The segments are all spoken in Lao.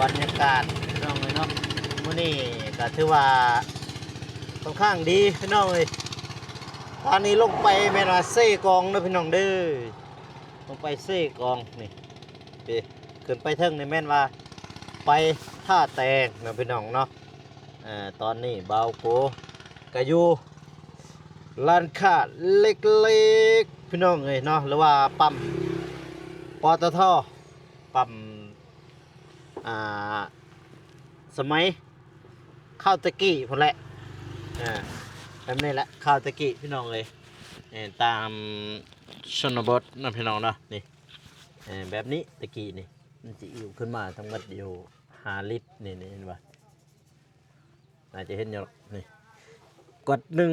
ບັນຍາກາດພີ່ນ້ອງເອີຍເນາະ ມື້ນີ້ກໍຖືວ່າຄ່ອນຂ້າງດີພີ່ນ້ອງເອີຍ. ຕອນນີ້ລົງໄປແມ່ນວ່າເຊກອງເດີພີ່ນ້ອງເດີ ລົງໄປເຊກອງນີ້ ເດ້ ຂຶ້ນໄປເທິງນີ້ແມ່ນວ່າໄປທ່າແຕງເນາະພີ່ນ້ອງເນາະ. ເອີ ຕອນນີ້ບ່າວໂກກໍຢູ່ຮ້ານຄ້າເລັກໆ ພີ່ນ້ອງເອີຍເນາະ ຫຼືວ່າປ້ຳ ປຕທ ປ້ຳ ອ່າ ສະໄໝຄາວແຕ່ກີ້ພຸ້ນແຫຼະ ເອີ ແບບນີ້ແຫຼະ ຄາວແຕ່ກີ້ພີ່ນ້ອງເອີຍ ເອີ ຕາມຊົນນະບົດເນາະພີ່ນ້ອງເນາະ ນີ້ ເອີ ແບບນີ້ແຕ່ກີ້ນີ້ ມັນຊິອີ່ວຂຶ້ນມາທັງໝົດຢູ່ຫ້າລິດ ນີ້ ນີ້ເຫັນບໍ່ ໜ້າຈະເຫັນຢູ່ດອກ ນີ້ ກວດໜຶ່ງ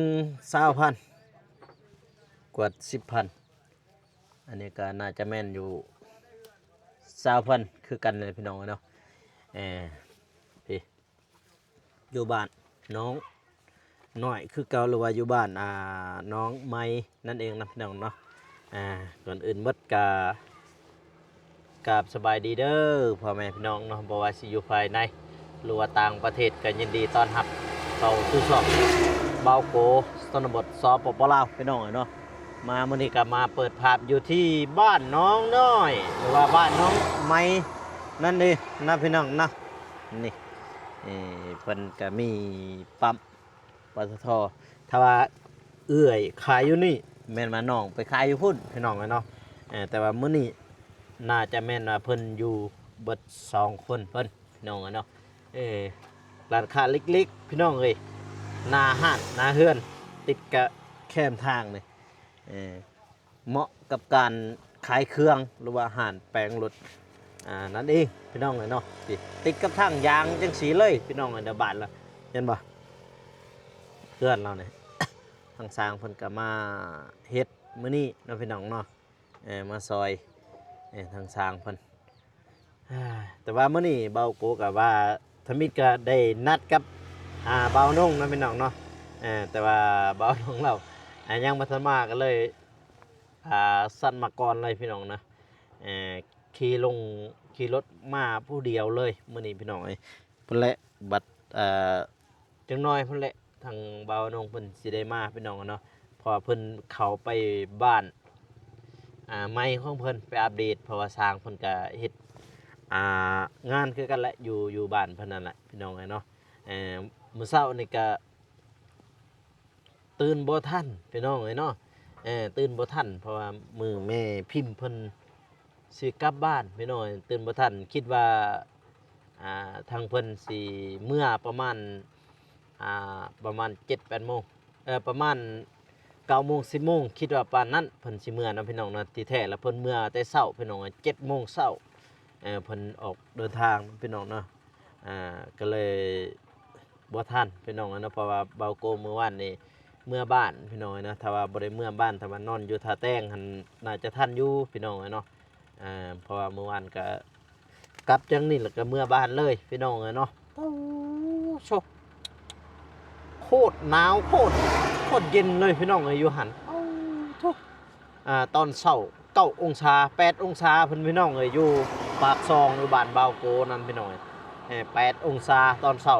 ຊາວພັນ ກວດສິບພັນ ອັນນີ້ກໍໜ້າຈະແມ່ນຢູ່ຊາວພັນຄືກັນເລີຍພີ່ນ້ອງເອີຍເນາະ ເອີ ພີ້ ຢູ່ບ້ານນ້ອງນ້ອຍຄືເກົ່າ ຫຼືວ່າຢູ່ບ້ານ ອ່າ ນ້ອງໃໝ່ນັ້ນເອງນະພີ່ນ້ອງເນາະ. ອ່າ ກ່ອນອື່ນໝົດກໍກາບສະບາຍດີເດີພໍ່ແມ່ພີ່ນ້ອງເນາະ ບໍ່ວ່າຊິຢູ່ພາຍໃນ ຫຼືວ່າຕ່າງປະເທດ ກໍຍິນດີຕ້ອນຮັບເຂົ້າສູ່ຊ່ອງບ່າວໂກຊົນນະບົດ ສປປ ລາວ ພີ່ນ້ອງເອີຍເນາະ. ມາມື້ນີ້ກໍມາເປີດພາບຢູ່ທີ່ບ້ານນ້ອງນ້ອຍ ຫຼືວ່າບ້ານນ້ອງໃໝ່ນັ້ນເອງນະພີ່ນ້ອງເນາະ. ນີ້ ເອີ ເພິ່ນກໍມີປ້ຳ ປຕທ ຖ້າວ່າເອື້ອຍຂາຍຢູ່ນີ້ ແມ່ນວ່ານ້ອງໄປຂາຍຢູ່ພຸ້ນພີ່ນ້ອງເອີຍເນາະ. ເອີ ແຕ່ວ່າມື້ນີ້ໜ້າຈະແມ່ນວ່າເພິ່ນຢູ່ເບິດສອງຄົນເພິ່ນ ພີ່ນ້ອງເອີຍເນາະ. ເອີ ຮ້ານຄ້າເລັກໆ ພີ່ນ້ອງເອີຍ ໜ້າຮ້ານໜ້າເຮືອນ ຕິດກະແຄມທາງນີ້ ເອີ ເໝາະກັບການຂາຍເຄື່ອງ ຫຼືວ່າຮ້ານແປງລົດ ອ່າ ນັ້ນເອງພີ່ນ້ອງເອີຍເນາະ. ຕິດກັບທາງຢາງຈັ່ງຊີ້ເລີຍພີ່ນ້ອງເອີຍ ເດີ ບ້ານລະ ເຫັນບໍ່ ເຮືອນລາວນີ້ ທາງຊ່າງເພິ່ນກໍມາເຮັດມື້ນີ້ເນາະພີ່ນ້ອງເນາະ. ເອີ ມາຊ່ອຍ ເອີ ທາງຊ່າງເພິ່ນ. ແຕ່ວ່າມື້ນີ້ບ່າວໂກກໍວ່າທຳອິດກໍໄດ້ນັດກັບ ອ່າ ບ່າວນົງເນາະພີ່ນ້ອງເນາະ. ເອີ ແຕ່ວ່າບ່າວນົງລາວ ອ່າ ຍັງບໍ່ທັນມາ ກໍເລີຍ ອ່າ ສັດມາກ່ອນເລີຍພີ່ນ້ອງເນາະ. ເອີ ຂີ່ລົງ ຂີ່ລົດມາຜູ້ດຽວເລີຍມື້ນີ້ພີ່ນ້ອງເອີຍ. ພຸ້ນແຫຼະ ບັດ ເອີ ຈັກໜ້ອຍພຸ້ນແຫຼະ ທາງບ່າວນົງເພິ່ນຊິໄດ້ມາພີ່ນ້ອງເນາະ. ເພາະວ່າເພິ່ນເຂົ້າໄປບ້ານ ອ່າ ໃໝ່ຂອງເພິ່ນ ໄປອັບເດດ ເພາະວ່າຊ່າງເພິ່ນກະເຮັດ ອ່າ ງານຄືກັນແຫຼະ ຢູ່ ຢູ່ບ້ານເພິ່ນນັ້ນແຫຼະພີ່ນ້ອງເອີຍເນາະ. ເອີ ມື້ເຊົ້ານີ້ກະ ຕື່ນບໍ່ທັນພີ່ນ້ອງເອີຍເນາະ. ເອີ ຕື່ນບໍ່ທັນ ເພາະວ່າມື້ແມ່ພິມເພິ່ນຊິກັບບ້ານພີ່ນ້ອງເອີຍ ຕື່ນບໍ່ທັນ. ຄິດວ່າ ອ່າ ທາງເພິ່ນຊິເມືອປະມານ ອ່າ ປະມານເຈັດແປດໂມງ ເອີ ປະມານເກົ້າໂມງສິບໂມງ ຄິດວ່າປານນັ້ນເພິ່ນຊິເມືອເນາະພີ່ນ້ອງເນາະ. ທີ່ແທ້ລະເພິ່ນເມືອແຕ່ເຊົ້າພີ່ນ້ອງເອີຍ ເຈັດໂມງເຊົ້າ ເອີ ເພິ່ນອອກເດີນທາງພີ່ນ້ອງເນາະ. ອ່າ ກໍເລີຍ ບໍ່ທັນພີ່ນ້ອງເອີຍເນາະ ເພາະວ່າບ່າວໂກມື້ວານນີ້ເມືອບ້ານພີ່ນ້ອງເອີຍເນາະ. ຖ້າວ່າບໍ່ໄດ້ເມືອບ້ານ ຖ້າວ່ານອນຢູ່ທ່າແຕງຫັ້ນ ໜ້າຈະທັນຢູ່ພີ່ນ້ອງເອີຍເນາະ. ເອີ ເພາະວ່າມື້ວານກະກັບຈັ່ງນີ້ ແລ້ວກະເມືອບ້ານເລີຍພີ່ນ້ອງເອີຍເນາະ. ໂອ້ໂຊ ໂຄດໜາວ ໂຄດ ໂຄດເຢັນເລີຍພີ່ນ້ອງເອີຍ ຢູ່ຫັ້ນ. ໂອ້ໂທ ອ່າ ຕອນເຊົ້າເກົ້າອົງສາ ແປດອົງສາພຸ້ນພີ່ນ້ອງເອີຍ ຢູ່ປາກຊ່ອງ ຢູ່ບ້ານບ່າວໂກນັ້ນພີ່ນ້ອງເອີຍ ເອີ ແປດອົງສາຕອນເຊົ້າ.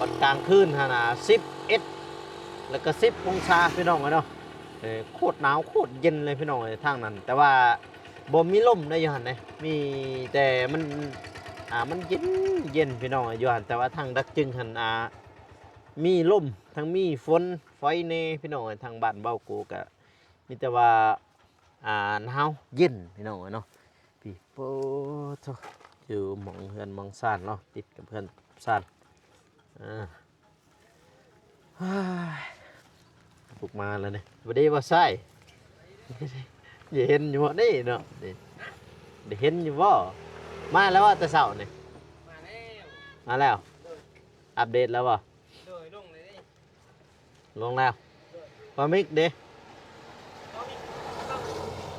ບັດກາງຄືນຫັ້ນນະ ສິບເອັດ ແລ້ວກໍສິບອົງສາພີ່ນ້ອງເອີຍເນາະ. ເອີ ໂຄດໜາວ ໂຄດເຢັນເລີຍພີ່ນ້ອງເອີຍ ທາງນັ້ນ. ແຕ່ວ່າບໍ່ມີລົມໃດຢູ່ຫັ້ນເດ້ ມີແຕ່ມັນ ອ່າ ມັນເຢັນ ເຢັນພີ່ນ້ອງເອີຍ ຢູ່ຫັ້ນ. ແຕ່ວ່າທາງດາກຈຶງຫັ້ນ ອ່າ ມີລົມ ທັງມີຝົນ ໄຟແດ່ພີ່ນ້ອງເອີຍ. ທາງບ້ານບ່າວໂກກະມີແຕ່ວ່າ ອ່າ ໜາວເຢັນພີ່ນ້ອງເອີຍເນາະ. ພີ້ ໂອ້ໂທ ຢູ່ໝ່ອງເຮືອນໝ່ອງຊານເນາະ ຕິດກັບເຮືອນຊານ. ເອີ ເຮີ້ຍ ລູກມາແລ້ວນີ້ ຫວັດດີບ່າວຊາຍ. ໄດ້ເຫັນຢູ່ບໍ່ນີ້ເນາະ ນີ້ ໄດ້ເຫັນຢູ່ບໍ່? ມາແລ້ວບໍ່ແຕ່ເຊົ້ານີ້? ມາແລ້ວ ມາແລ້ວ. ໂດຍ ອັບເດດແລ້ວບໍ່? ໂດຍ ລົງເລີຍເດ້ ລົງແລ້ວ. ໂດຍ ບ່າວມິກເດ້? ບ່າວມິກກຳລັງ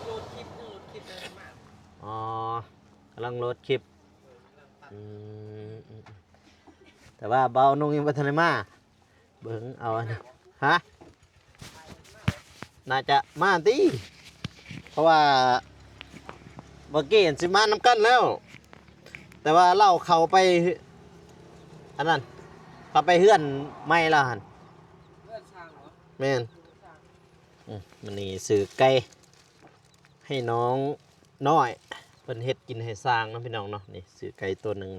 ໂຫຼດຄລິບ ຍັງໂຫຼດຄລິບ ຍັງບໍ່ມາ. ອໍ ກຳລັງໂຫຼດຄລິບ. ໂດຍ ກຳລັງປັບ. ອືມ ອືມ ແຕ່ວ່າບ່າວນົງຍັງບໍ່ທັນໄດ້ມາ. ເບິ່ງເອົາອັນນີ້ ຮະ ໜ້າຈະມາຕິ ເພາະວ່າເມື່ອກີ້ຊິມານຳກັນແລ້ວ. ແຕ່ວ່າລາວເຂົ້າໄປ ອັນນັ້ນ ເຂົ້າໄປເຮືອນໃໝ່ລາວຫັ້ນ. ເຮືອນຊ່າງເນາະ? ແມ່ນ. ອືມ ມື້ນີ້ຊື້ໄກ່ໃຫ້ນ້ອງນ້ອຍ ເພິ່ນເຮັດກິນໃຫ້ຊ່າງເນາະ ພີ່ນ້ອງເນາະ. ນີ້ຊື້ໄກ່ໂຕໜຶ່ງ.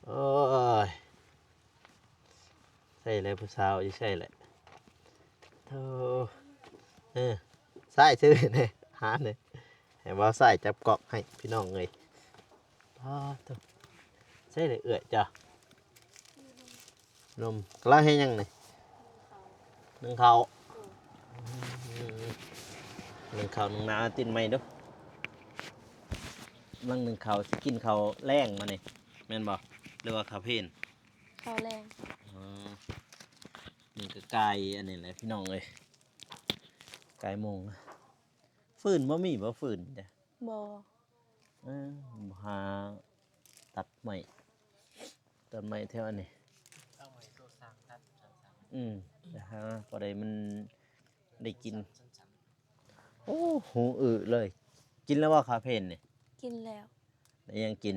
ໂອ້ຍ ໃສ່ແລ້ວ ຜູ້ສາວຢູ່ໃສແຫຼະ? ໂທ ເອີ ຊາຍຊື້ແດ່ ຫາແດ່ ໃຫ້ບ່າວຊາຍຈັບກ້ອງໃຫ້ ພີ່ນ້ອງເອີຍ. ປາດໂທ້ ໃສ່ແລ້ວເອື້ອຍເຈົ້າ. ລົມ ລາວເຮັດຫຍັງນີ້? ໜຶ້ງເຂົ້າ. ອືມ ໜຶ້ງເຂົ້າ ໜຶ້ງໜາວ ຕິດໄມດູ. ກຳລັງໜຶ້ງເຂົ້າ ຊິກິນເຂົ້າແລງມື້ນີ້ ແມ່ນບໍ່ ຫຼືວ່າເຂົ້າເພນ? ເຂົ້າແລງ. ອໍ ນີ້ກໍກາຍອັນນີ້ແຫຼະ ພີ່ນ້ອງເອີຍ ກາຍໂມງ. ຟືນບໍ່ມີບໍ່? ຟືນເດ້? ບໍ່. ເອີ ຫາຕັດໄມ້ ຕັດໄມ້ແຖວອັນນີ້. ເອົາໄວ້ໂຕສ້າງຕັດ ອືມ ໄປຫາພໍໄດ້ມັນໄດ້ກິນ. ໂອ້ ຫູອືເລີຍ. ກິນແລ້ວບໍ່ ຄາເຟນນີ້? ກິນແລ້ວ. ໄດ້ຫຍັງກິນ?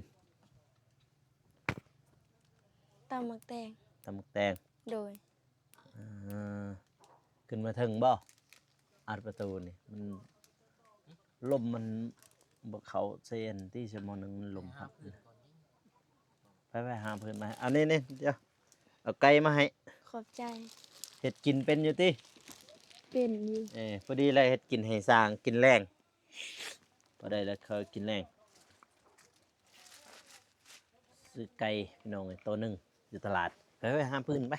ຕຳໝາກແຕງ. ຕຳໝາກແຕງ. ໂດຍ. ອ່າ ຂຶ້ນມາເທິງບໍ່? ອັດປະຕູນີ້ ມັນ ລົມມັນບໍ່ເຂົ້າໃສ່ອັນຕິ ຊົ່ວໂມງໜຶ່ງມັນລົມພັດ. ໄປໆ ຫາພື້ນມາ. ອັນນີ້ນີ້ ດຽວ ເອົາໄກ່ມາໃຫ້. ຂອບໃຈ. ເຮັດກິນເປັນຢູ່ຕິ? ເປັນຢູ່. ເອີ ພໍດີແລ້ວ ເຮັດກິນໃຫ້ຊ່າງກິນແລງ. ພໍໄດ້ແລ້ວ ເຂົາກິນແລງ. ຊື້ໄກ່ ພີ່ນ້ອງເອີຍ ໂຕໜຶ່ງຢູ່ຕະຫຼາດ. ໄປ ໄປຫາພື້ນໄປ.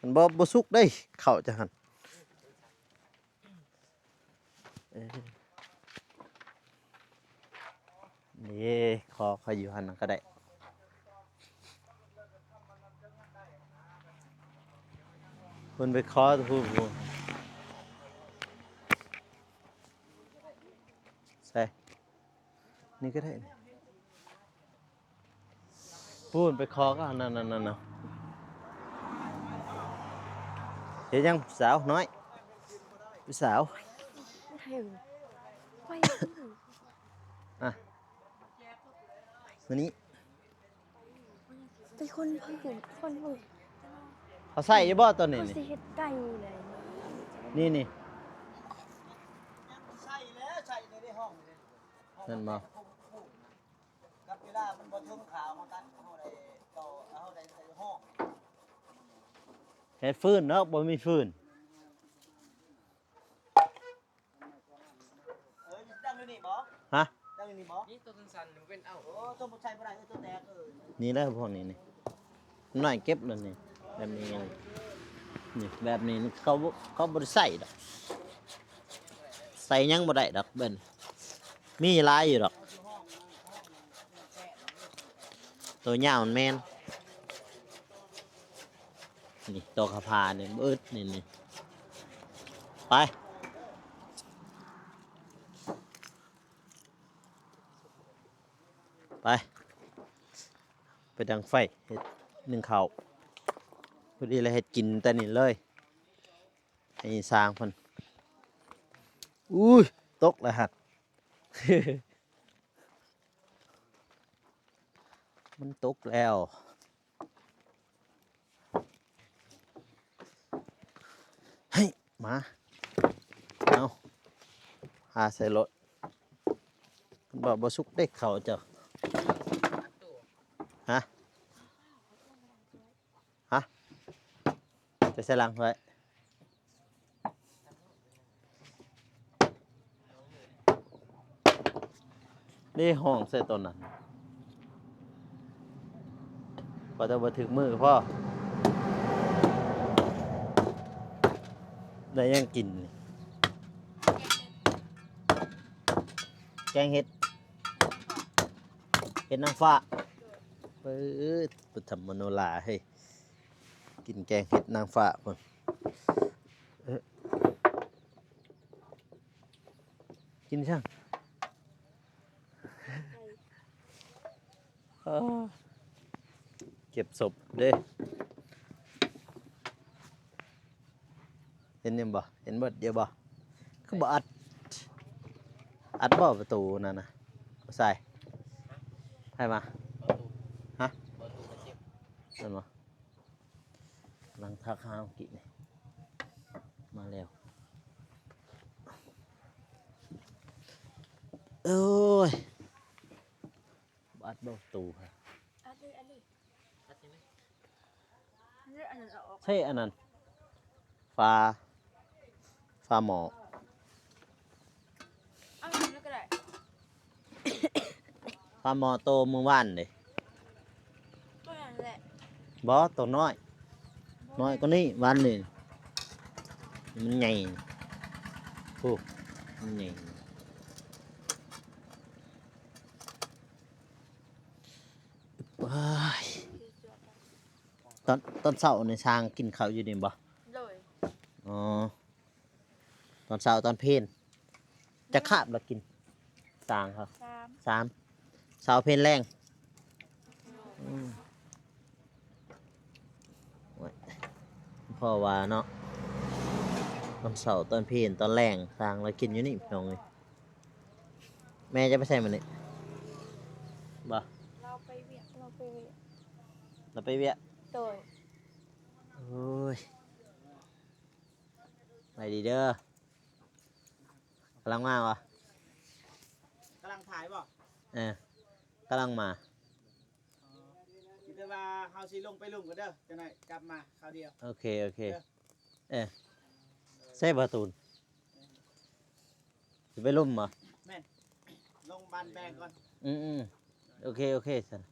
ມັນບໍ່ ບໍ່ສຸກເດ້ ເຂົ້າຈະຫັ້ນ. ເອີ ນີ້ ຂໍ ຂໍຢູ່ຫັ້ນກໍໄດ້. ເພິ່ນໄປຂໍຢູ່ພຸ້ນ. ໃສ່ ນີ້ກໍໄດ້ ພຸ້ນໄປຂໍກໍ ນັ້ນໆໆ ເຮັດຫຍັງສາວນ້ອຍ? ຜູ້ສາວ ໄປ ໄປ ອ່ະ ມານີ້. ໄປຄົ້ນເພິ່ນ ຄົ້ນເພິ່ນ ເຂົາໃສ່ຢູ່ບໍ່ຕອນນີ້? ເຂົາຊິເຮັດໄກ່ເລີຍ ນີ້ ນີ້ ໃສ່ແລ້ວ ໃສ່ໃນຫ້ອງນີ້ ເຫັນບໍ່? ກັບເວລາມັນບໍ່ເຖິງຂາວ ເຮົາຕັດ ເຮົາໄດ້ຕໍ່ ເຮົາໄດ້ໃສ່ຫ້ອງ. ເຮັດຟືນເນາະ ບໍ່ມີຟືນ. ເອີ ຕັ້ງຢູ່ນີ້ບໍ່? ຮະ? ຕັ້ງຢູ່ນີ້ບໍ່? ນີ້ໂຕສັ້ນໆ ມັນເປັນ ເອົ້າ ໂອ້ ໂຕບໍ່ໃຊ້ບໍ່ໄດ້ ເອີ ໂຕແຕກ ເອີ ນີ້ແຫຼະພວກນີ້ນີ້ ນ້ອຍເກັບແລ້ວນີ້ ແບບນີ້ ນີ້ ແບບນີ້ເຂົາ ເຂົາບໍ່ໄດ້ໃຊ້ດອກ ໃສ່ຫຍັງບໍ່ໄດ້ດອກ ເບິ່ງ ມີຫຼາຍຢູ່ດອກ ໂຕຍາວມັນແມ່ນ. ນີ້ ໂຕຂາວຜ່ານີ້ ບຶດນີ້ ນີ້ ໄປ ໄປ ໄປດັງໄຟ ເຮັດໜຶ້ງເຂົ້າ ພໍດີລະເຮັດກິນແຕ່ນີ້ເລີຍ ໃຫ້ຊ່າງເພິ່ນ. ອຸ້ຍ ຕົກແລ້ວຫັ້ນ ມັນຕົກແລ້ວ. ເຮີ້ຍ ມາ ເອົາ ຫາໃສ່ລົດ ເພິ່ນວ່າບໍ່ສຸກເດ້ເຂົ້າເຈົ້າ ຮະ ຮະ ໄປໃສ່ຫຼັງໄວ້. ເດ້ ຮ້ອງໃສ່ຕອນນັ້ນ ວ່າແຕ່ບໍ່ຖືກມື້ພໍ ໄດ້ຫຍັງກິນນີ້? ແກງເຫັດ ເຫັດນາງຟ້າ ເປີດ ບໍ່ທຳມະໂນລາເຮີ້ຍ ກິນແກງເຫັດນາງຟ້າພຸ້ນ. ກິນຊ່າງ ເອີ ເກັບສົບເດ້ ເຫັນຢູ່ບໍ່? ເຫັນບໍ່? ດຽວບໍ່? ຄືບໍ່ອັດ? ອັດບໍ່ປະຕູນັ້ນນະ? ບໍ່ໃສ່ ໃຜມາ? ບໍ່ຕູ. ຮະ? ບໍ່ຕູມາເຈັບ. ແມ່ນບໍ່? ຫຼັງທັກຫາເມື່ອກີ້ນີ້ ມາແລ້ວ. ໂອ້ຍ ບາດບໍ່ຕູ. ອັນນີ້ ອັນນີ້ ອັນນີ້ ເລືອກອັນນັ້ນເອົາອອກ. ໃຊ້ອັນນັ້ນ ຝາ ຝາໝໍ້. ເອົາອັນນີ້ກໍໄດ້. ຝາໝໍ້ໂຕມື້ວານເດ້. ໂຕນັ້ນແຫຼະ. ບໍ່ ໂຕນ້ອຍ. ບໍ່ ນ້ອຍກວ່ານີ້ ວານນີ້ມັນໃຫຍ່. ໂອ້ ມັນໃຫຍ່. ໂອ້ຍ ຕອນ ຕອນເຊົ້ານີ້ ຊ່າງກິນເຂົ້າຢູ່ນີ້ບໍ່? ໂດຍ. ອໍ ຕອນເຊົ້າຕອນເພນ ຈັກຄາບລະກິນ? ຊ່າງເຂົາ ສາມ ສາມ ເຊົ້າເພນແລງ. ອືມ ໂອ້ຍ ພໍວ່າເນາະ ຕອນເຊົ້າຕອນເພນຕອນແລງ ຊ່າງລະກິນຢູ່ນີ້ ພີ່ນ້ອງເອີຍ. ແມ່ຈະໄປໃສມື້ນີ້? ບໍ່ ລາວໄປວຽກ ລາວໄປວຽກ ລາວໄປວຽກ. ໂດຍ. ໂອ້ຍ ໄປດີເດີ. ກຳລັງມາບໍ່? ກຳລັງຖ່າຍບໍ່? ເອີ ກຳລັງມາ. ອໍ ມີແຕ່ວ່າເຮົາຊິລົງໄປລຸ່ມກ່ອນເດີ ຈັກໜ້ອຍກັບມາຄາວດຽວ. ໂອເຄ ໂອເຄ ເດີ. ເອີ ໃສ່ປະຕູນ ຊິໄປລຸ່ມບໍ່? ແມ່ນ ລົງບ້ານແບງກ່ອນ. ອືມໆ ໂອເຄ ໂອເຄຊັ້ນ.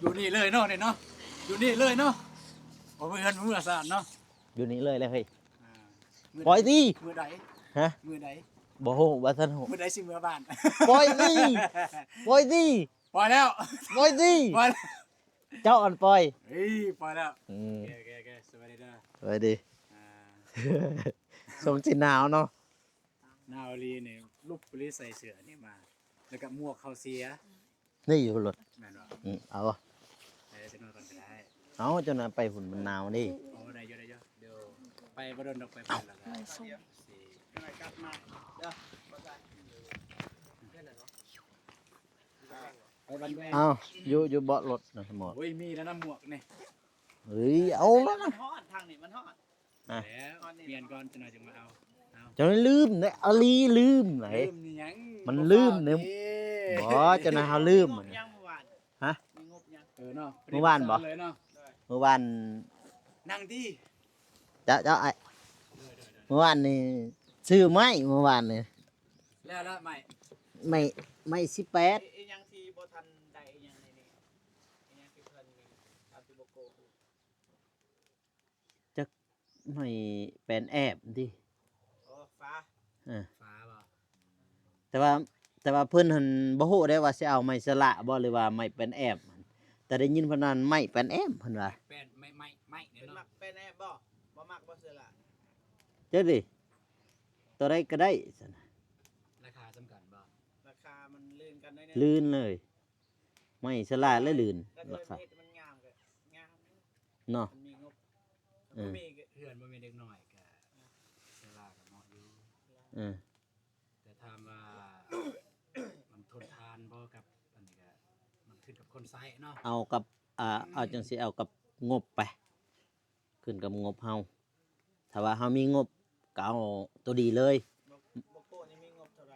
ຢູ່ນີ້ເລີຍເນາະ ນີ້ເນາະ ຢູ່ນີ້ເລີຍເນາະ. ບໍ່ມີເຮືອນເມືອຊານເນາະ ຢູ່ນີ້ເລີຍແຫຼະເຮີ້ຍ. ອ່າ ມື້ໃດ? ປ່ອຍຕິ. ມື້ໃດ? ຮະ? ມື້ໃດ? ບໍ່ຮູ້ ບໍ່ທັນຮູ້. ມື້ໃດຊິເມືອບ້ານ? ປ່ອຍຕິ ປ່ອຍຕິ. ປ່ອຍແລ້ວ ປ່ອຍຕິ ປ່ອຍແລ້ວ. ເຈົ້າອັນປ່ອຍ ເອີຍ ປ່ອຍແລ້ວ. ອືມ ໂອເຄ ໂອເຄ ໂອເຄ ສະບາຍດີເດີ ສະບາຍດີ. ອ່າ ສົມຊິໜາວເນາະ ໜາວອີ່ຫຼີນີ້. ລຸກໄປເລີຍ ໃສ່ເສື້ອນີ້ມາ ແລ້ວກໍໝວກເຂົາເສຍ ນີ້ຢູ່ລົດ. ແມ່ນບໍ່? ອືມ ເອົາບໍ່? ເອີ ຈັກໜ້ອຍກ່ອນກໍໄດ້. ເອົາ ເຈົ້ານະໄປພຸ້ນມັນໜາວເດ້. ໂອ້ ໄດ້ຢູ່ ໄດ້ຢູ່ ດຽວໄປບໍ່ດົນດອກ ໄປພຸ້ນແລ້ວກໍ ເອີ ສົ່ງ ຊິກັບມາເດີ. ອ້າວ ຢູ່ ຢູ່ເບາະລົດນະໝວກ. ໂອ້ຍ ມີແລ້ວນະໝວກນີ້. ເອີຍ ເອົາແລ້ວນະ ມັນຮ້ອນ ທາງນີ້ມັນຮ້ອນ. ອ່ະ ແລ້ວ ປ່ຽນກ່ອນ ຈັກໜ້ອຍຈຶ່ງມາເອົາ. ເອົາ ເຈົ້ານີ້ລືມເດ້ ອາລີລືມໄດ໋. ລືມຫຍັງ? ມັນລືມເດ້. ບໍ່ ເຈົ້ານະເຮົາລືມ. ມີງົບຫຍັງມື້ວານ? ຮະ? ມີງົບຫຍັງ? ເອີເນາະ ມື້ວານບໍ່? ເລີຍເນາະ ມື້ວານ. ນັ່ງຕິ ເຈົ້າ ເຈົ້າ ອ້າຍ ເດີໆໆ ມື້ວານນີ້ຊື້ໄມ້ ມື້ວານນີ້. ແລ້ວລະໄມ້ ໄມ້ ໄມ້ສິບແປດ. ອີຫຍັງທີ່ບໍ່ທັນໄດ້ ອີຫຍັງໃນນີ້ ອີຫຍັງທີ່ເພິ່ນ ຕາມທີ່ບໍ່ໂກງ ຈັກ ໄມ້ແປນແອບຕິ. ໂອ້ ຝາ ເອີ ຝາບໍ່? ແຕ່ວ່າ ແຕ່ວ່າເພິ່ນຫັ້ນບໍ່ຮູ້ເດ້ວ່າຊິເອົາໄມ້ສະຫຼະບໍ່ ຫຼືວ່າໄມ້ແປນແອບ. ແຕ່ໄດ້ຍິນເພິ່ນວ່າໄມ້ແປນແອບ ເພິ່ນວ່າ. ແປນ ໄມ້ ໄມ້ ໄມ້ເນາະ. ເພິ່ນມັກແປນແອບບໍ່? ບໍ່ມັກບໍ່ສະຫຼະ? ຈັກເດ້ ໂຕໃດກໍໄດ້ຊັ້ນ. ລາຄາສ່ຳກັນບໍ່? ລາຄາມັນລື່ນກັນໜ້ອຍໜຶ່ງ ລື່ນເລີຍ. ໄມ້ສະຫຼະແລະລື່ນ ລາຄາ ມັນງາມກໍງາມເນາະ ມັນມີງົບ. ເອີ ບໍ່ມີ ເຮືອນບໍ່ມີເດັກນ້ອຍກໍສະຫຼະກໍເໝາະຢູ່. ເອີ ແຕ່ຖາມວ່າມັນທົນທານບໍ່ກັບອັນນີ້ ກໍມັນຂຶ້ນກັບຄົນໃຊ້ເນາະ. ເອົາກັບ ອ່າ ເອົາຈັ່ງຊີ້ ເອົາກັບງົບໄປ ຂຶ້ນກັບງົບເຮົາ. ຖ້າວ່າເຮົາມີງົບກໍເອົາໂຕດີເລີຍ. ບໍ່ ບໍ່ໂກນີ້ມີງົບເທົ່າໃດ?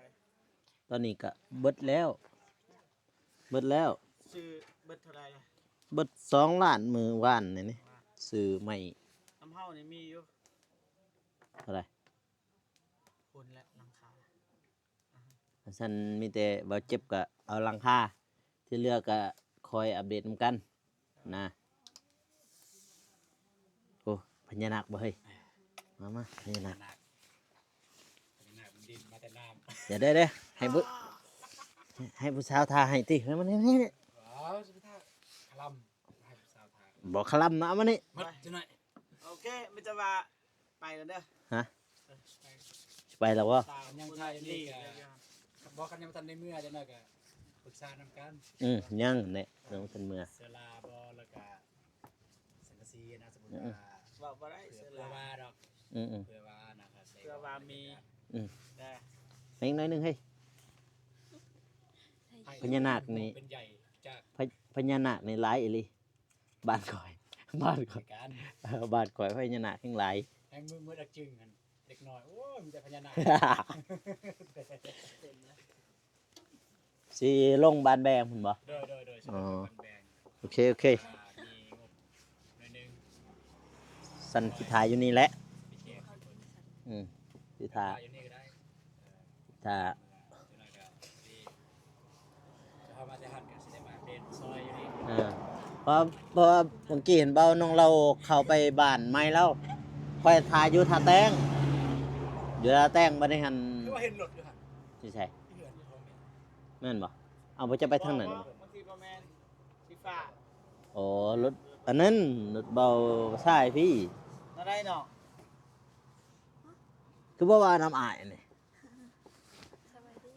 ຕອນນີ້ກໍເບິດແລ້ວ ເບິດແລ້ວ. ຊື້ເບິດເທົ່າໃດ? ເບິດສອງລ້ານມື້ວານນີ້ ຊື້ໄມ້. ນຳເຮົານີ້ມີຢູ່ ເທົ່າໃດ? ພຸ້ນແຫຼະ ຫຼັງຄາ. ຊັ້ນມີແຕ່ເວົ້າເຈັບກໍເອົາຫຼັງຄາ ທີ່ເຫຼືອກໍຄອຍອັບເດດນຳກັນນະ. ໂອ້ ພະຍານາກບໍ່ເຮີ້ຍ? ມາ ມາ ພະຍານາກ ພະຍານາກ ພະຍານາກມັນດິ້ນມາແຕ່ນ້ຳ. ດຽວ ດຽວ ດຽວ ໃຫ້ຜູ້ ໃຫ້ຜູ້ສາວຖ້າໃຫ້ຕິ. ມານີ້ ມານີ້ ມານີ້. ວ້າວ ຊິໄປຖ້າຄະລຳ ໃຫ້ຜູ້ສາວຖ້າ. ບໍ່ຄະລຳນະ ມານີ້ ມາຈັກໜ້ອຍ. ໂອເຄ ມີແຕ່ວ່າ ໄປກ່ອນເດີ. ຮະ? ເອີ ໄປ ຊິໄປແລ້ວບໍ່? ຍັງຖ່າຍຢູ່ນີ້ກະ ບໍ່ ຄັນຍັງບໍ່ທັນໄດ້ເມືອ ຈັກໜ້ອຍກະປຶກສານຳກັນ. ອືມ ຍັງແຫຼະ ຍັງບໍ່ທັນເມືອ. ເຊື້ອລາບໍ່ ແລ້ວກະສັງກະສີນະ ສົມມຸດວ່າ ອືມ ເວົ້າບໍ່ໄດ້ ເພື່ອ ເຊື້ອລາ ເພື່ອວ່າດອກ. ອືມໆ ເພື່ອວ່ານະ ເພື່ອວ່າມີ. ອືມ ແຕ່ ແມ່ງໜ້ອຍໜຶ່ງເຮີ້ຍ. ພະຍານາກນີ້ ເປັນໃຫຍ່ຈາກ ພະ ພະຍານາກນີ້ຫຼາຍອີ່ຫຼີ. ບ້ານຂ້ອຍ ບ້ານຂ້ອຍ ການ ເອີ ບ້ານຂ້ອຍພະຍານາກແຮງຫຼາຍ. ໃຫ້ມື ມືດັກຈຶ່ງຫັ້ນ ເດັກນ້ອຍ ໂອ້ຍ ມີແຕ່ພະຍານາກ. ຊິລົງບ້ານແບງພຸ້ນບໍ່? ໂດຍ ໂດຍ ໂດຍ ຊິລົງ ອໍ ບ້ານແບງ. ໂອເຄ ໂອເຄ ອ່າ ມີງົບໜ້ອຍໜຶ່ງ. ຊັ້ນຊິຖ້າຢູ່ນີ້ແຫຼະ. ໂອເຄ ອືມ ຊິຖ້າ ຖ້າຢູ່ນີ້ກໍໄດ້ ຖ້າ ເອີ ເພາະ ເພາະວ່າມື້ກີ້ເຫັນເບົານ້ອງລາວເຂົ້າໄປບ້ານໃໝ່ລາວ ຂ້ອຍຖ້າຢູ່ທ່າແຕງ ຢູ່ທ່າແຕງ. ບັດນີ້ຫັ້ນ ຄືວ່າເຫັນລົດຢູ່ຫັ້ນ ຢູ່ໃສ? ຢູ່ເຮືອນຢູ່ ແມ່ນບໍ່? ເອົາ ບໍ່ຈະໄປທາງນັ້ນບໍ່? ມັນຊິບໍ່ແມ່ນສີຟ້າ. ອໍ ລົດອັນນັ້ນ ລົດເບົາຊາຍພີ້ ແນວໃດເນາະ? ຄືບໍ່ວ່ານຳອ້າຍອັນນີ້? ສະບາຍດີ.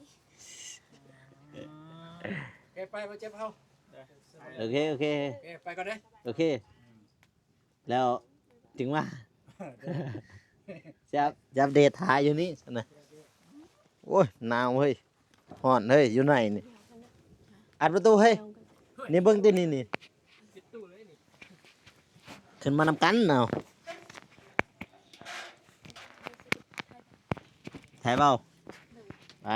ໂອເຄ ໄປ ບໍ່ເຈັບເຮົາ. ໂອເຄ ໂອເຄ ໂອເຄ ໄປກ່ອນເດີ. ໂອເຄ ແລ້ວຈຶ່ງມາ. ຈະ ຈະອັບເດດຖ້າຢູ່ນີ້ຊັ້ນນະ. ໂອ້ຍ ໜາວເຮີ້ຍ ຮ້ອນເຮີ້ຍ ຢູ່ໃນນີ້. ອັດປະຕູເຮີ້ຍ ນີ້ເບິ່ງຕິ ນີ້ ນີ້ ຂຶ້ນມານຳກັນເອົາ. ຖ່າຍເບົາ ໄປ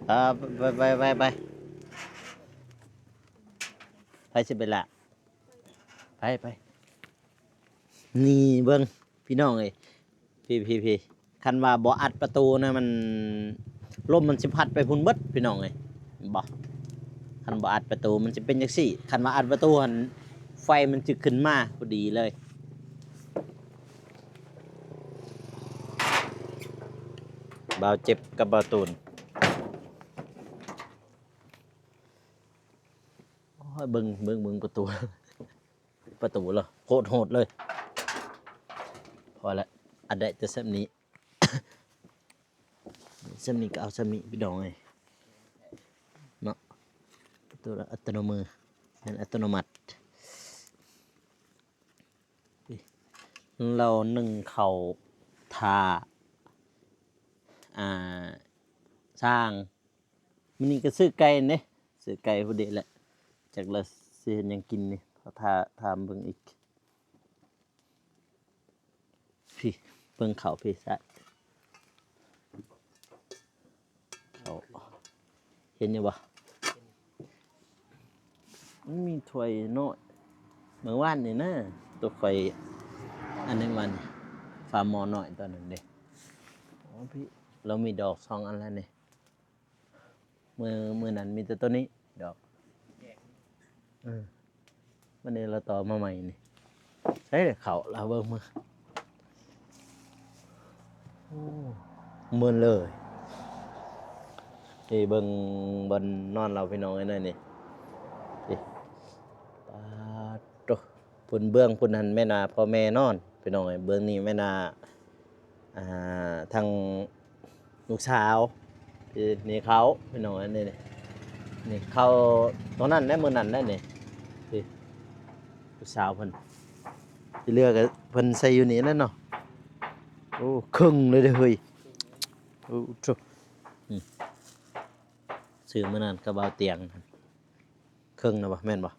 ເອີ ໄປ ໄປ ໄປ ໄປ ໃຜຊິໄປລະ ໄປ ໄປ. ນີ້ເບິ່ງ ພີ່ນ້ອງເອີຍ ພີ້ໆໆ ຄັນວ່າບໍ່ອັດປະຕູນະ ມັນ ລົມມັນຊິພັດໄປພຸ້ນເບິດ ພີ່ນ້ອງເອີຍ ເຫັນບໍ່? ຄັນບໍ່ອັດປະຕູມັນຊິເປັນຈັ່ງຊີ້ ຄັນວ່າອັດປະຕູຫັ້ນ ໄຟມັນຊິຂຶ້ນມາພໍດີເລີຍ. ບ່າວເຈັບກັບບ່າວຕູນ ໂອ້ຍ ເບິ່ງ ເບິ່ງ ເບິ່ງປະຕູ. ປະຕູລະໂຄດໂຫດເລີຍ. ພໍລະ ອັນໃດແຕ່ສ່ຳນີ້ ສ່ຳນີ້ກໍເອົາສ່ຳນີ້ ພີ່ນ້ອງເອີຍເນາະ. ປະຕູລະອັດຕະໂນມື ແມ່ນອັດຕະໂນມັດ. ລາວໜຶ້ງເຂົ້າຖ້າ ອ່າ ຊ່າງ. ມື້ນີ້ກໍຊື້ໄກ່ເດ້ ຊື້ໄກ່ພໍດີແຫຼະ ຈັກລະຊິເຮັດຫຍັງກິນນີ້ ຖ້າ ຖາມເບິ່ງອີກ. ພີ້ ເບິ່ງເຂົ້າພີ້ຊະ ເຂົ້າ ເຫັນຢູ່ບໍ່? ມັນມີຖ້ວຍນ້ອຍ ມື້ວານນີ້ນະ ໂຕຂ້ອຍ ອັນນັ້ນວານນີ້ ຝາໝໍ້ນ້ອຍຕອນນັ້ນເດ້. ອໍ ພີ້ ລາວມີດອກສອງອັນແລ້ວນີ້. ມື້ ມື້ນັ້ນມີແຕ່ໂຕນີ້ດອກ. ເອີ ມື້ນີ້ລາວຕໍ່ມາໃໝ່ນີ້. ໃສ່ເຂົ້າລາວເບິ່ງມາ. ໂອ້ ເໝືອນເລີຍ. ນີ້ເບິ່ງບ່ອນນອນລາວ ພີ່ນ້ອງເອີຍ ນີ້. ນີ້ ປາດໂທ້ ພຸ້ນເບື້ອງພຸ້ນຫັ້ນແມ່ນວ່າພໍ່ແມ່ນອນ ພີ່ນ້ອງເອີຍ. ເບື້ອງນີ້ແມ່ນວ່າ ອ່າ ທາງລູກສາວ ນີ້ເຂົ້າ ພີ່ນ້ອງເອີຍ ນີ້ ນີ້ເຂົ້າ ຕອນນັ້ນແຫຼະ ມື້ນັ້ນແຫຼະນີ້ ນີ້ລູກສາວເພິ່ນ. ທີ່ເຫຼືອກໍເພິ່ນໃສ່ຢູ່ນີ້ແຫຼະເນາະ. ໂອ້ ເຄິ່ງເລີຍເດ້ເຮີ້ຍ. ໂອ້ ໂທ້ ອືມ ຊື້ມື້ນັ້ນກັບບ່າວຕຽງ ເຄິ່ງນະບໍ່ ແມ່ນບໍ່?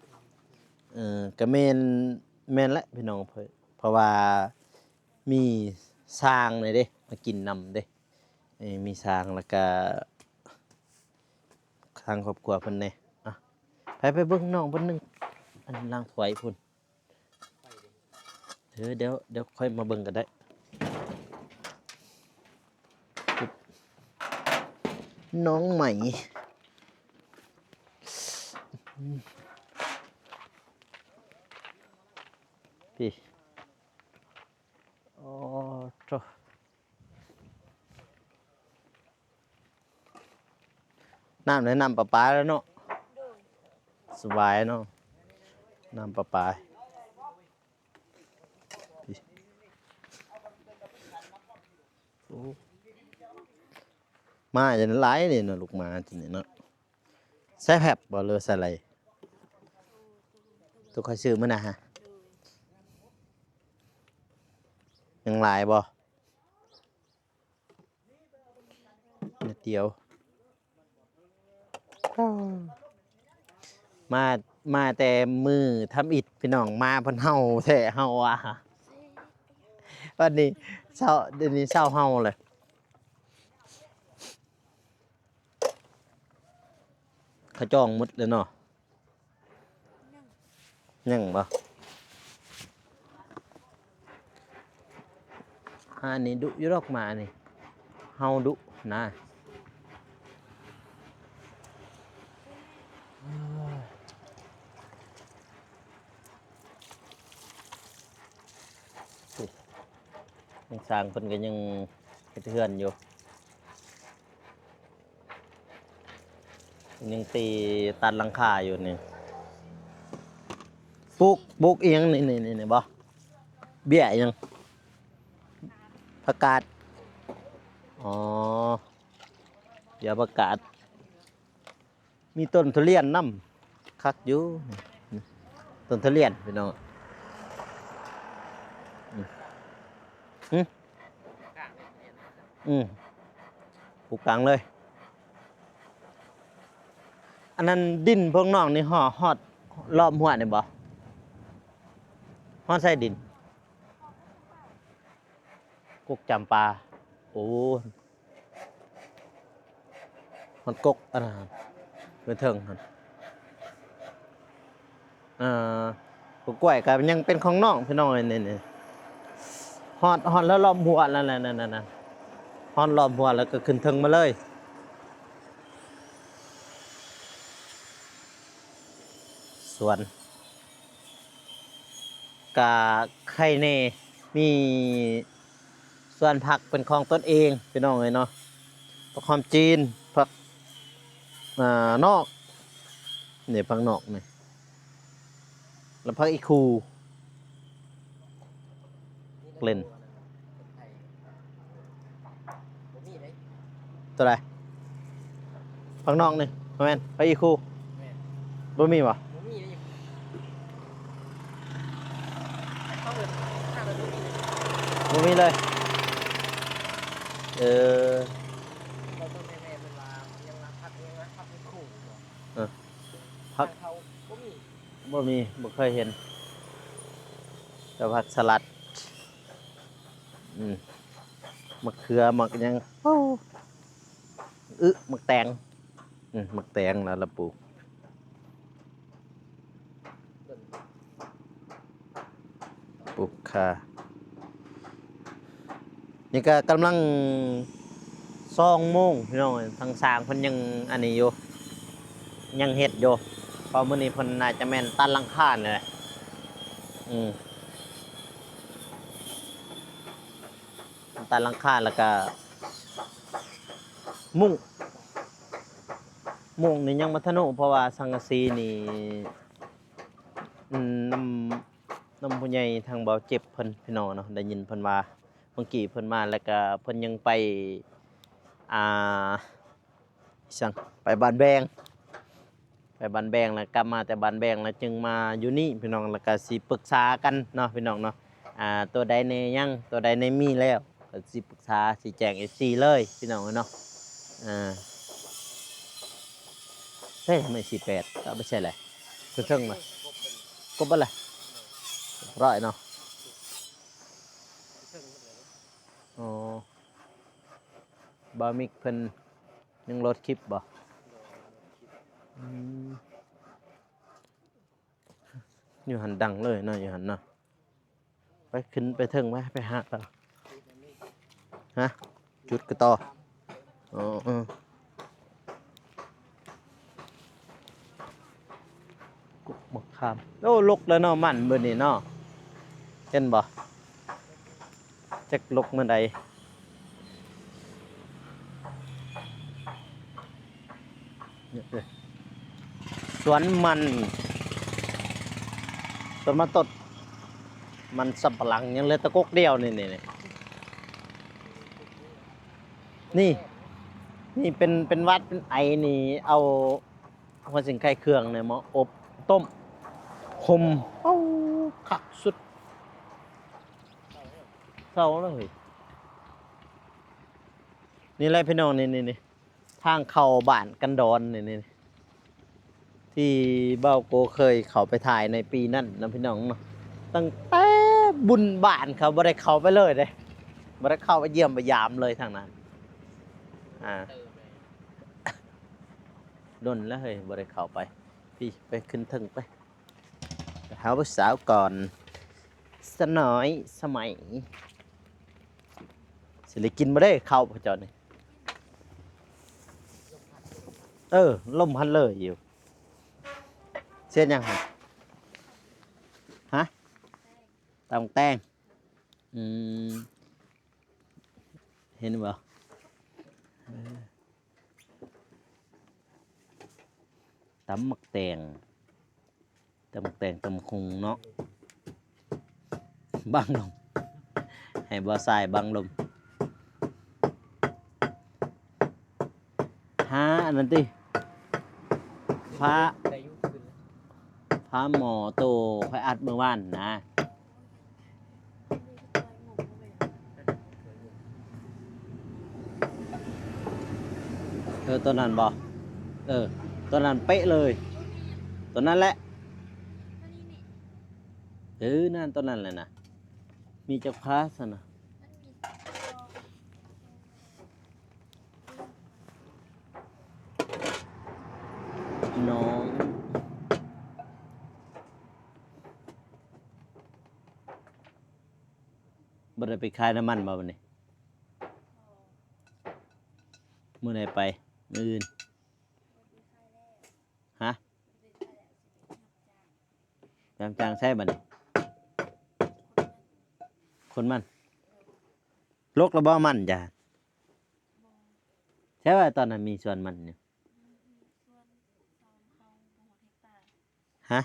ເອີ ກໍແມ່ນ ແມ່ນແຫຼະພີ່ນ້ອງ ເພາະ ເພາະວ່າມີຊ່າງນີ້ເດ້ ມາກິນນຳເດ້. ເອີ ມີຊ່າງ ແລ້ວກະທາງຄອບຄົວເພິ່ນແດ່. ອ່ະ ໄປ ໄປເບິ່ງນ້ອງເພິ່ນໜຶ່ງ ອັນລ້າງຖ້ວຍພຸ້ນ. ເອີ ດຽວ ດຽວຄ່ອຍມາເບິ່ງກໍໄດ້. ນ້ອງໃໝ່ ພີ້ ໂອ້ໂທ້ ນ້ຳໃນ ນ້ຳປະປາແລ້ວເນາະ. ໂດຍ ສະບາຍເນາະ ນ້ຳປະປາ. ໂອ້ ໝາຈະຫຼາຍນີ້ເນາະ ລູກໝາຈະນີ້ເນາະ. ໃສ່ແພັບບໍ່ ຫຼືໃສ່ໄລ? ໂຕຂ້ອຍຊື້ມື້ນະຫະ ຍັງຫຼາຍບໍ່? ດຽວ ມາ ມາແຕ່ມື້ທຳອິດພີ່ນ້ອງ ມາເພິ່ນເຫົ່າແທ້ເຫົ່າວ່າ ບັດນີ້ເຊົາ ດຽວນີ້ເຊົາເຫົ່າແລ້ວ ເຂົາຈອງໝົດແລ້ວເນາະ. ຍັງບໍ່? ອັນນີ້ດຸຢູ່ດອກໝານີ້ ເຫົ່າດຸນະ. ນີ້ ທາງຊ່າງເພິ່ນກໍຍັງເຮັດເຮືອນຢູ່. ຍັງຕີຕັດຫຼັງຄາຢູ່ນີ້ ປູກ ປູກອີ່ຫຍັງນີ້ ນີ້ ນີ້ ນີ້ບໍ່? ເບ້ຍອີ່ຫຍັງ? ຜັກກາດ ອໍ ເບ້ຍຜັກກາດ ມີຕົ້ນທຸລຽນນຳ ຄັກຢູ່ ຕົ້ນທຸລຽນພີ່ນ້ອງ. ອືມ ອືມ ປູກກາງເລີຍ. ອັນນັ້ນດິນພວກນ້ອງນີ້ຮອດ ຮອດລ້ອມຮົ້ວນີ້ບໍ່? ຮອດໃສດິນ? ກົກຈຳປາ ໂອ້ ຮອດກົກອັນນັ້ນ ໄປເທິງຫັ້ນ. ອ່າ ກົກກ້ວຍກໍຍັງເປັນຂອງນ້ອງພີ່ນ້ອງເອີຍ ນີ້ ນີ້ ຮອດ ຮອດແລ້ວລ້ອມຮົ້ວນັ້ນແຫຼະ ນັ້ນ ນັ້ນ ນັ້ນ ຮອດລ້ອມຮົ້ວແລ້ວກໍຂຶ້ນເທິງມາເລີຍ. ສວນ ກະໄຄແດ່ ມີສວນຜັກເປັນຂອງຕົນເອງພີ່ນ້ອງເອີຍເນາະ. ຜັກຫອມຈີນ ຜັກ ອ່າ ນອກ ນີ້ ຜັກນອກນີ້ ແລ້ວຜັກອີ່ຄູ່ ເຫຼັ້ນ ບໍ່ມີເດ້ ຕົວໃດ? ຜັກນອກນີ້ ບໍ່ແມ່ນ ຜັກອີ່ຄູ່ ແມ່ນ ບໍ່ມີບໍ່? ບໍ່ມີເດ້ ເຂົາເອີ້ນ ເຂົາເອີ້ນບໍ່ມີເລີຍ ບໍ່ມີເລີຍ ເອີ ເຂົາຕົ້ນແມ່ໆ ເພິ່ນວ່າ ຫຍັງວ່າ ຜັກຫຍັງວ່າ ຜັກອີ່ຄູ່ ເອີ ຜັກ ທາງເຂົາບໍ່ມີ ບໍ່ມີ ບໍ່ເຄີຍເຫັນ ແຕ່ຜັກສະຫຼັດ ອືມ ໝາກເຂືອ ໝາກຫຍັງ ໂອ້ ອຶ ໝາກແຕງ ອືມ ໝາກແຕງລະ ລະປູກ ປູກຂ່າ. ນີ້ກໍກຳລັງສອງໂມງພີ່ນ້ອງເອີຍ ທາງຊ່າງເພິ່ນຍັງອັນນີ້ຢູ່ ຍັງເຮັດຢູ່ ເພາະມື້ນີ້ເພິ່ນໜ້າຈະແມ່ນຕັດຫຼັງຄານີ້ແຫຼະ ອືມ ຕັດຫຼັງຄາ ແລ້ວກະມຸງ ມຸງນີ້ຍັງບໍ່ທັນຮູ້ ເພາະວ່າສັງກະສີນີ້ ອືມ ນຳ ນຳຜູ້ໃຫຍ່ທາງບ່າວເຈັບເພິ່ນພີ່ນ້ອງເນາະ ໄດ້ຍິນເພິ່ນວ່າ ເມື່ອກີ້ເພິ່ນມາ ແລ້ວກະເພິ່ນຍັງໄປ ອ່າ ອີ່ຫຍັງ ໄປບ້ານແບງ ໄປບ້ານແບງ ແລ້ວກັບມາແຕ່ບ້ານແບງ ແລ້ວຈຶ່ງມາຢູ່ນີ້ພີ່ນ້ອງ ແລ້ວກະຊິປຶກສາກັນເນາະພີ່ນ້ອງເນາະ ອ່າ ຕົວໃດແດ່ຍັງ ຕົວໃດແດ່ມີແລ້ວ ກໍຊິປຶກສາ ຊິແຈ້ງເອັຟຊີເລີຍພີ່ນ້ອງເອີຍເນາະ ອ່າ ໃສ່ໄມ້ສີ່ແປດ ເອົາໄປໃສ່ແຫຼະ ຂຶ້ນເທິງມາ ຄົບເບິດລະ ຮຽບຮ້ອຍເນາະ ອໍ ບ່າວມິກເພິ່ນ ຍັງໂຫຼດຄລິບບໍ່? ອືມ ຢູ່ຫັ້ນດັງເລີຍເນາະ ຢູ່ຫັ້ນເນາະ ໄປຂຶ້ນໄປເທິງໄປ ໄປຫາລາວ ຮະ ຈຸດກະຕໍ ອໍ ເອີ ກົກໝາກຂາມ ໂອ້ ລົກແລ້ວເນາະ ມັນມື້ນີ້ເນາະ ເຫັນບໍ່? ຈັກລົກມື້ໃດ ສວນມັນ ສວນມັນຕົ້ນ ມັນສຳປະຫຼັງ ຍັງເຫຼືອແຕ່ກົກດຽວນີ້ ນີ້ ນີ້ ນີ້ເປັນ ເປັນຫວັດເປັນໄອນີ້ ເອົາ ຫົວສິງໄຄເຄື່ອງນີ້ມາອົບຕົ້ມ ຂົມ ເອົ້າ ຄັກສຸດ ເຊົາແລ້ວເຮີ້ຍ ນີ້ແຫຼະພີ່ນ້ອງ ນີ້ ນີ້ ນີ້ ທາງເຂົ້າບ້ານກັນດອນນີ້ ທີ່ບ່າວໂກເຄີຍເຂົ້າໄປຖ່າຍໃນປີນັ້ນນະພີ່ນ້ອງເນາະ. ຕັ້ງແຕ່ບຸນບ້ານເຂົາບໍ່ໄດ້ເຂົ້າໄປເລີຍເດ້ ບໍ່ໄດ້ເຂົ້າໄປຢ້ຽມໄປຢາມເລີຍທາງນັ້ນ. ອ່າ ດົນແລ້ວເຮີ້ຍ ບໍ່ໄດ້ເຂົ້າໄປ. ພີ້ ໄປຂຶ້ນເທິງໄປ ໄປຫາຜູ້ສາວກ່ອນ ສະໜ້ອຍສະໄໝ. ຊິໄດ້ກິນບໍ່ເດ້ເຂົ້າເຂົາເຈົ້ານີ້? ເອີ ລົມພັດເລີຍຢູ່. ເຮັດຫຍັງຫັ້ນ? ຮະ? ຕຳແຕງ. ອືມ ເຫັນບໍ່? ເອີ ຕຳໝາກແຕງ ຕຳໝາກແຕງ ຕຳບັກຫຸ່ງເນາະ. ບັງລົມ ໃຫ້ບ່າວຊາຍບັງລົມ. ຫາອັນນັ້ນຕິ ຝາ ຝາໝໍ້ໂຕຂ້ອຍອັດມື້ວານນະ. ເອີ ຕົວນັ້ນບໍ່? ເອີ ຕົວນັ້ນເປະເລີຍ ຕົວນັ້ນແຫຼະ. ເອີ ນັ້ນ ຕົວນັ້ນແຫຼະນະ. ມີຈັກພາຊັ້ນນະ? ນ້ອງ ບໍ່ໄດ້ໄປຂາຍນ້ຳມັນບໍ່ມື້ນີ້? ມື້ໃດໄປ? ມື້ອື່ນ? ຮະ? ໄປຮັບຈ້າງໃສບັດນີ້? ຂົນມັນ. ລົກແລ້ວບໍ່ມັນຈ້ະ? ໃຊ່ວ່າຕອນນັ້ນມີສວນມັນຢູ່? ຮະ?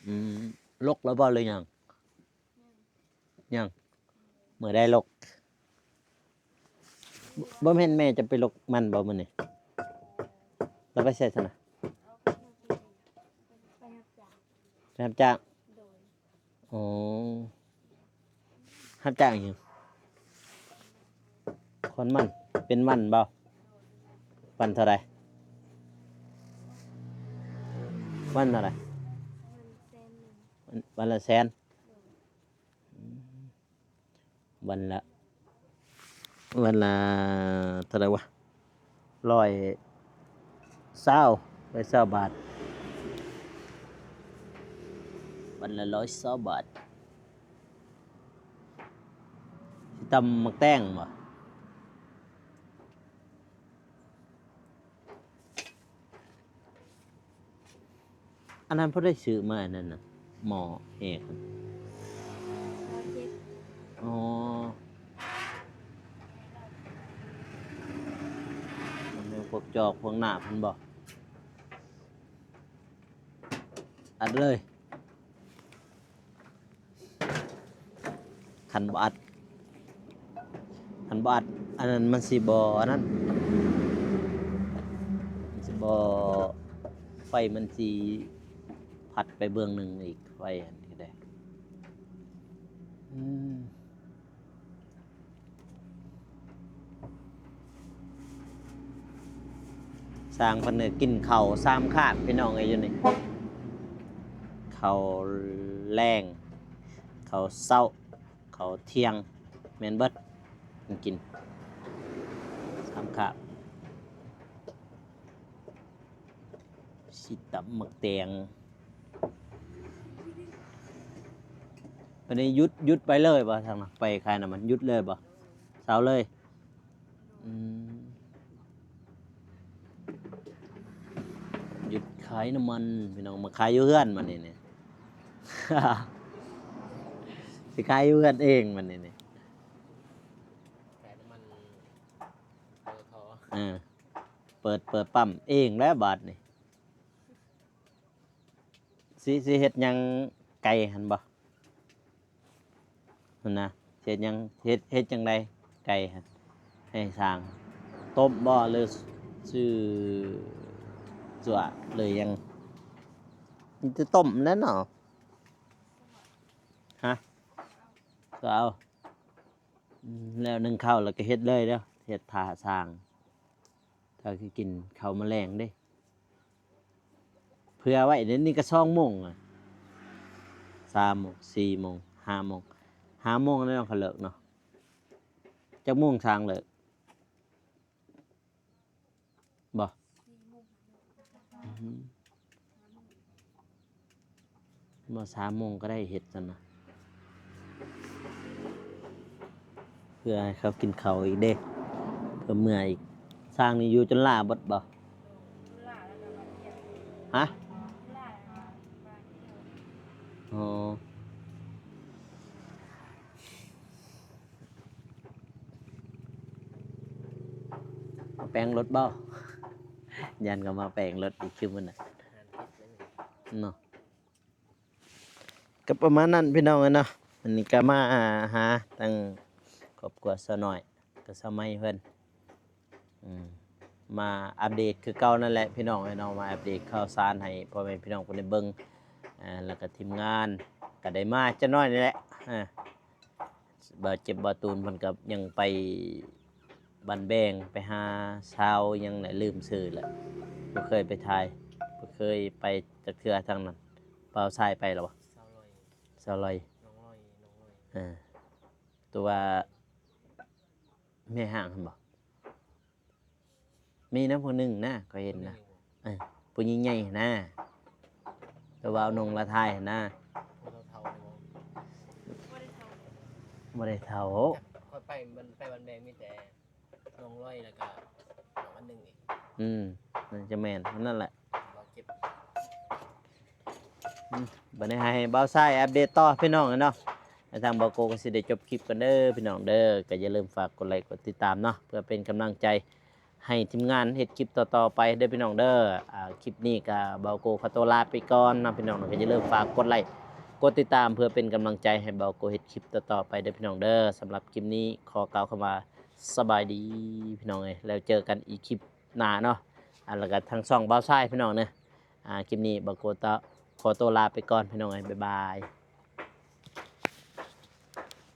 ອືມ ລົກແລ້ວບໍ່ ຫຼືຍັງ? ຍັງ. ມື້ໃດລົກ? ບໍ່ແມ່ນແມ່ຈະໄປລົກມັນບໍ່ມື້ນີ້? ລາວໄປໃສຊັ້ນນະ? ໄປຮັບຈ້າງ. ໄປຮັບຈ້າງ? ໂດຍ. ອໍ ຮັບຈ້າງຫຍັງ? ຂົນມັນ. ເປັນວັນບໍ່? ວັນເທົ່າໃດ? ວັນເທົ່າໃດ? ວັນແສນໜຶ່ງ. ວັນ ວັນລະແສນ? ໂດຍ. ອືມ ວັນລະ ວັນລະເທົ່າໃດວະ? ຮ້ອຍຊາວ ຮ້ອຍຊາວບາດ. ວັນລະຮ້ອຍຊາວບາດ. ຊິຕຳໝາກແຕງບໍ່? ອັນນັ້ນເພິ່ນໄດ້ຊື້ມາ ອັນນັ້ນນະ ໝໍ້ແຫກ. ອໍ ພວກຈອກພວກໜ້າເພິ່ນບໍ່? ອັດເລີຍ. ຄັນບໍ່ອັດ ຄັນບໍ່ອັດ ອັນນັ້ນມັນຊິບໍ່ອັນນັ້ນ ມັນຊິບໍ່ ໄຟມັນຊິພັດໄປເບື້ອງໜຶ່ງອີກ ໄຟຫັ້ນກໍໄດ້. ອືມ. ຊ່າງເພິ່ນກໍກິນເຂົ້າສາມຄາບ ພີ່ນ້ອງເອີຍ ຢູ່ນີ້ ເຂົ້າແລງ ເຂົ້າເຊົ້າ ເຂົ້າທ່ຽງ ແມ່ນເບິດ ເພິ່ນກິນສາມຄາບ. ຊິຕຳໝາກແຕງ. ບັດນີ້ຢຸດ ຢຸດໄປເລີຍບໍ່? ທາງນັ້ນໄປຂາຍນ້ຳມັນ ຢຸດເລີຍບໍ່? ເຊົາເລີຍ? ອືມ ຢຸດຂາຍນ້ຳມັນ ພີ່ນ້ອງ ມາຂາຍຢູ່ເຮືອນບັດນີ້ນີ້ ຊິຂາຍຢູ່ເຮືອນເອງບັດນີ້ນີ້. ຂາຍນ້ຳມັນ ເອີ ເປີດ ເປີດປ້ຳເອງແລ້ວບາດນີ້. ຊິ ຊິເຮັດຫຍັງໄກ່ຫັ້ນບໍ່? ຫັ້ນນະ ເຮັດຫຍັງ ເຮັດ ເຮັດຈັ່ງໃດໄກ່ຫັ້ນ ໃຫ້ຊ່າງຕົ້ມບໍ່ ຫຼືຊື້ຕົວະ ຫຼືຫຍັງ? ມີແຕ່ຕົ້ມແຫຼະເນາະ. ຮະ? ກໍເອົາ. ອືມ ແລ້ວໜຶ້ງເຂົ້າແລ້ວກໍເຮັດເລີຍເດີ້ ເຮັດຖ້າຊ່າງ ຖ້າຄືກິນເຂົ້າມາແລງເດ້ ເຜື່ອໄວ້ເດ້. ນີ້ກໍສອງໂມງລະ ສາມໂມງ ສີ່ໂມງ ຫ້າໂມງ ຫ້າໂມງແລ້ວເນາະ ເຂົາເລີກເນາະ. ຈັກໂມງຊ່າງເລີກ? ບໍ່ ອືມ ບໍ່ ສາມໂມງກໍໄດ້ເຮັດຊັ້ນນະ ເພື່ອໃຫ້ເຂົາກິນເຂົ້າອີກເດ້ ເພື່ອເມືອອີກ. ຊ່າງນີ້ຢູ່ຈົນຫຼ້າເບິດບໍ່? ຮະ? ອໍ ມາແປງລົດບໍ່? ຢ້ານເຂົາມາແປງລົດອີກຄືມື້ນັ້ນເນາະ. ກໍປະມານນັ້ນພີ່ນ້ອງເອີຍເນາະ. ອັນນີ້ກໍມາຫາທາງຄອບຄົວສາວນ້ອຍກັບສາວໃໝ່ເພິ່ນ ອືມ ມາອັບເດດຄືເກົ່ານັ້ນແຫຼະພີ່ນ້ອງເອີຍເນາະ. ມາອັບເດດຂ່າວສານໃຫ້ພໍ່ແມ່ພີ່ນ້ອງເພິ່ນໄດ້ເບິ່ງ ອາ ແລ້ວກໍທີມງານກໍໄດ້ມາຈັກໜ້ອຍນີ້ແຫຼະ ອາ ບ່າວເຈັບບ່າວຕູນເພິ່ນກໍຍັງໄປບ້ານແບງ ໄປຫາຊາວຫຍັງແຫຼະ ລືມຊື່ແຫຼະ ບໍ່ເຄີຍໄປຖ່າຍ ບໍ່ເຄີຍໄປຈັກເທື່ອທາງນັ້ນ. ບ່າວຊາຍໄປແລ້ວບໍ່? ຊາວລອຍ ຊາວລອຍ ນ້ອງລອຍ ນ້ອງລອຍ ເອີ ຕົວແມ່ຮ້າງຫັ້ນບໍ່? ມີນຳຜູ້ໜຶ່ງນະ ຂ້ອຍເຫັນນະ ຜູ້ໃຫຍ່ໆ ເອີ ຜູ້ໃຫຍ່ໆ ຫັ້ນນະ ແຕ່ວ່າເອົານົ່ງລະຖ່າຍຫັ້ນນະ. ຜູ້ເຖົ້າໆ ນີ້ບໍ່? ບໍ່ໄດ້ເຖົ້າ ບໍ່ໄດ້ເຖົ້າ ຂ້ອຍໄປ ມັນໄປບ້ານແບງມີແຕ່ນ້ອງລອຍ ແລ້ວກະນ້ອງອັນໜຶ່ງອີກ ອືມ ໜ້າຈະແມ່ນ ອັນນັ້ນແຫຼະ ບ່າວເຈັບ. ອືມ ບັດນີ້ໃຫ້ບ່າວຊາຍອັບເດດຕໍ່ພີ່ນ້ອງເນາະ ແລະທາງບ່າວໂກກໍຊິໄດ້ຈົບຄລິບກ່ອນເດີພີ່ນ້ອງເດີ. ກໍຢ່າລືມຝາກກົດໄລກົດຕິດຕາມເນາະ ເພື່ອເປັນກຳລັງໃຈໃຫ້ທີມງານເຮັດຄລິບຕໍ່ໆໄປເດີພີ່ນ້ອງເດີ. ອາ ຄລິບນີ້ກໍບ່າວໂກຂໍຕົວລາໄປກ່ອນເນາະພີ່ນ້ອງເນາະ. ກໍຢ່າລືມຝາກກົດໄລກົດຕິດຕາມ ເພື່ອເປັນກຳລັງໃຈໃຫ້ບ່າວໂກເຮັດຄລິບຕໍ່ໆໄປເດີພີ່ນ້ອງເດີ. ສຳລັບຄລິບນີ້ຂໍກ່າວຄຳວ່າ ສະບາຍດີພີ່ນ້ອງເອີຍ ແລ້ວເຈີກັນອີກຄລິບໜ້າເນາະ. ອາ ແລ້ວກໍທາງຊ່ອງບ່າວຊາຍພີ່ນ້ອງເນາະ. ອາ ຄລິບນີ້ບ່າວໂກຕ້ອງຂໍຕົວລາໄປກ່ອນພີ່ນ້ອງເອີຍ ບາຍບາຍ.